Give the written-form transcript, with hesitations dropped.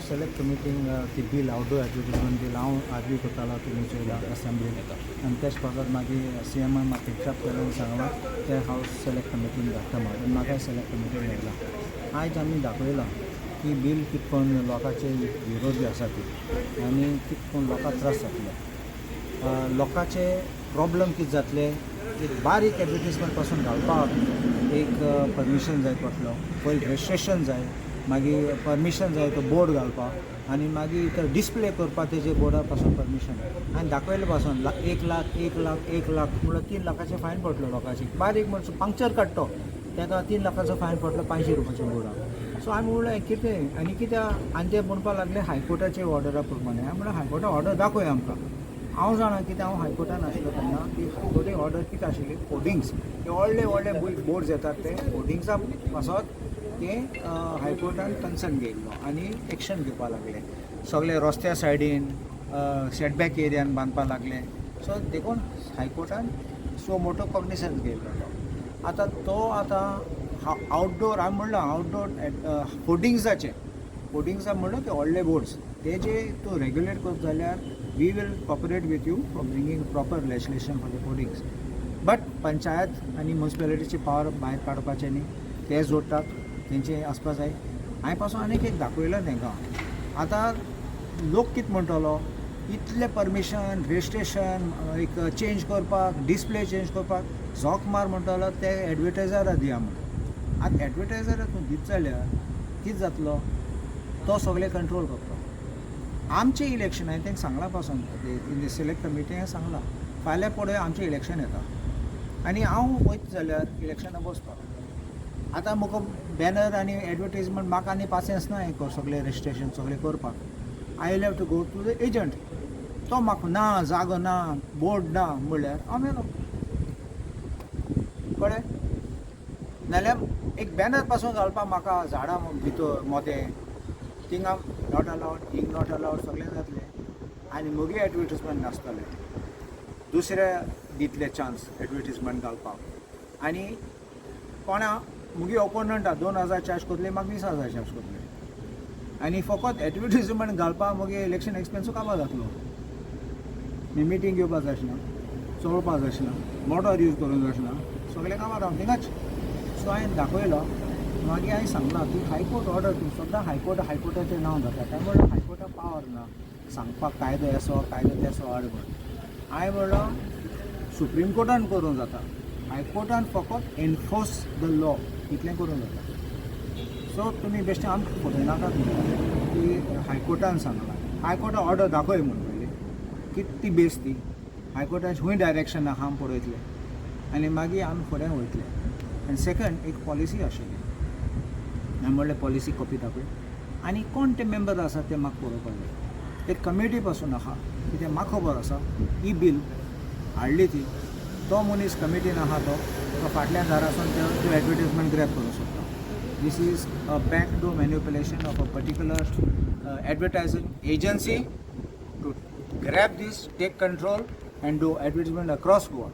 Select कमिटीन ती bill, outdoor advertisement bill, हांव argue करतालो, तुमी चोयला असेंब्लीन. आनी तेच पासत मागीर सीएमान म्हाका एक्सेप्ट केलें आनी सांगलां तें हांव सिलेक्ट कमिटीन धाडटा म्हणून, आनी म्हाका सिलेक्ट कमिटीन धाडलां. आयज आमी दाखयलां की बील कितें करून लोकांचे विरोधी आसा ती आनी कितें करून लोकांक त्रास जातले, लोकांचे प्रॉब्लम कितें जातले. एक बारीक एडवर्टीजमेंट पासून घालपाक एक परमिशन जाय पडलो, पयलीं रजिस्ट्रेशन जाय, मागीर परमिशन जाय तो बोर्ड घालपाक आनी मागीर डिस्प्ले करपाक तेजे बोर्डा पासून परमिशन. आनी दाखयले पासून 1 लाख, 1 लाख, 1 लाख म्हणल्यार 3 लाखाचें फायन पडलो लोकांचे. बारीक म्हणसर पंक्चर काडटो ताका 3 लाखाचो फायन पडलो 500 रुपयाच्या बोर्डाक. सो आमी म्हणलें कितें आनी कित्याक? आनी ते म्हणपाक लागले हायकोर्टाचे ऑर्डरा प्रमाणे. हांवें म्हणलें, हायकोर्टा ऑर्डर दाखय आमकां. हांव जाणा कितें, हांव हायकोर्टान आशिल्लो तेन्ना की हायकोर्टे ऑर्डर कितें आशिल्ली, होर्डिंग्स ते व्हडले व्हडले बोर्ड्स येतात, ते होर्डिंग्सा पासत ते हायकोर्टान कन्सर्न घेयल्लो आनी एक्शन घेवपाक लागले. सगळे रस्त्या सायडीन, सेटबॅक एरियान बांदपाक लागले. सो देखून हायकोर्टान सो मोटो कॉग्निसन्स घेयल्लो तो. आतां तो आतां आउटडोर, हांवें म्हणलां, आउटडोर होर्डिंग्साचे, होर्डिंग्सा म्हणलो ते व्हडले बोर्ड्स, तेजे तूं रेग्युलेट करता जाल्यार we will cooperate with you for bringing proper legislation for the hoardings, but panchayat आनी मुन्सिपेलिटीची पावर भायर काडपाचें न्ही. ते जोडटात तेंचे आसपा जाय. हांवें पासून आनीक एक दाखयलें तांकां. आतां लोक कितें म्हणटलो, इतलें परमिशन, रजिस्ट्रेशन, एक चेंज करपाक, डिस्प्ले चेंज करपाक, झोक मार म्हणटलो ते एडवर्टायजरा दिया म्हणून. आतां एडवर्टायजरा तूं दित जाल्यार कितें जातलो? तो सगळें कंट्रोल करतलो. आमचें इलेक्शन, हांवें तांकां सांगलां पासून, इन the select committee हांवें सांगलां, फाल्यां पळय आमचें इलेक्शन येता आनी हांव वयता जाल्यार इलेक्शनाक बसपाक, आतां म्हाका बॅनर आनी एडवर्टीजमेंट म्हाका आनी पासियेंस ना हें सगळें रजिस्ट्रेशन सगळें करपाक. I will have to go to the agent. तो म्हाका ना, जागो ना, बोर्ड ना म्हणल्यार हांव मेलो, कळ्ळें? नाल्यार एक बॅनर पासून घालपाक म्हाका झाडां भितर मोदें थिंगा not allowed, hing not allowed, सगळें जातलें आनी मुगे एडवर्टीजमेंट नासतलें. दुसरे दितले चान्स एडवर्टीजमेंट घालपाक आनी कोणा मुगे ओपोनंटा 2000 चार्ज करतले, म्हाका 20,000 चार्ज करतले आनी फकत एडवर्टीजमेंट घालपाक मुगे इलेक्शन एक्सपेन्सूय काबार जातलो. मिटींग घेवपाक जायना, चलोवपाक जायना, मोटर यूज करूंक जायना, सगळें कामां रावन थिंगाच. सो हांवें दाखयलो. मागीर हांवें सांगलां की हायकोर्ट ऑर्डर, तूं सद्दां हायकोर्ट, हायकोर्टाचें नांव घेता. काय म्हणल्यार हायकोर्टा पावर ना सांगपाक कायदो येसो, कायदो तेसो हाड म्हण. हांवें म्हणलो, सुप्रीम कोर्टान करूंक जाता, हायकोर्टान फकत एनफोर्स the law इतलें करूंक जाता. सो तुमी बेश्टें आमकां फटयनाका तुमी की हायकोर्टान सांगलां. हायकोर्टा ऑर्डर दाखय म्हूण पयलीं की ती बेस ती हायकोर्टान खंय डायरेक्शन आहा आमी पळयतले आनी मागीर आमी फुडें वयतले. आनी सेकंड, एक पॉलिसी आशिल्ली. हांवें म्हणलें, पॉलिसी कॉपी दाखय आनी कोण ते मेंबर आसा ते म्हाका पळोवपाक जाय. एक कमिटी पासून आहा, कित्याक म्हाका खबर आसा, ही बील हाडली ती तो मनीस कमिटीन आहा, तो तो फाटल्यान दारासून त्यो एडवर्टीजमेंट ग्रॅब करूंक शकता. This is a back door manipulation of a particular advertising agency to grab this, take control and do advertisement across Goa.